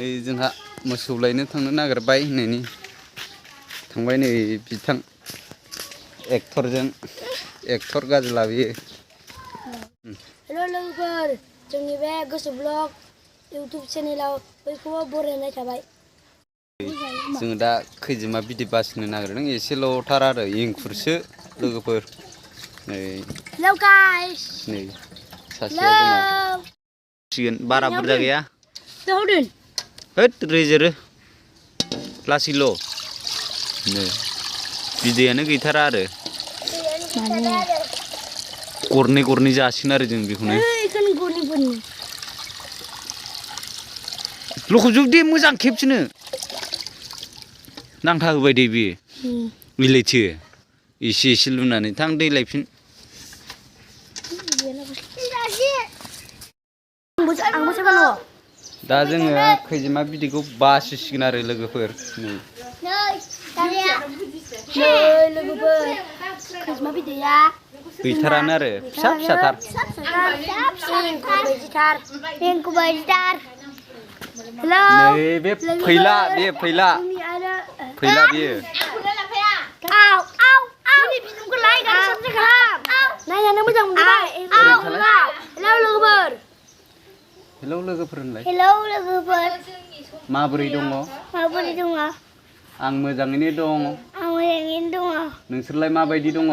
जोंहा मोसौ लायनो थांनो नागिरबाय होननायनि थांबाय नै बिथां एक्टर गाज्रि लाबोयो। हेल' लोगोफोर, जोंनि बे गोसो ब्लग इउटुब चेनेलाव बयखौबो बरायनाय थाबाय। जोङो दा खैजिमा बिदै बासिनो नागिरदों, एसेल'थार आरो एंखुरसो लोगोफोर। नै हेल' गाइस, नै सासेया जोंना सिगोन, बारा बुरजा गैया। होद रेजेरो लासैल'। नै बिदैयानो गैथारा आरो गरनै गरनै जासिगोन आरो जों बेखौनो। लखबजोब दे मोजां खेबसेनो। नांथा होबाय दे बेयो बिलाइथो एसे लुनानै थां दै लायफिन। दा जोङो खैजिमा बिदैखौ बासिसिगोन आरो लोगोफोर। नै लोगोफोर, खैजिमा बिदैया गैथारानो आरो फिसाथार। एंखुर बायदिथार। नै बे फैला बेयो। नायनानै मोजां मोनबाय। हेलौ लोगोफोर होनलाय। हेलौ लोगोफोर, माबोरै दङ? आं मोजाङैनो दं। आं मोजाङैनो दङ। नोंसोरलाय माबायदि दङ?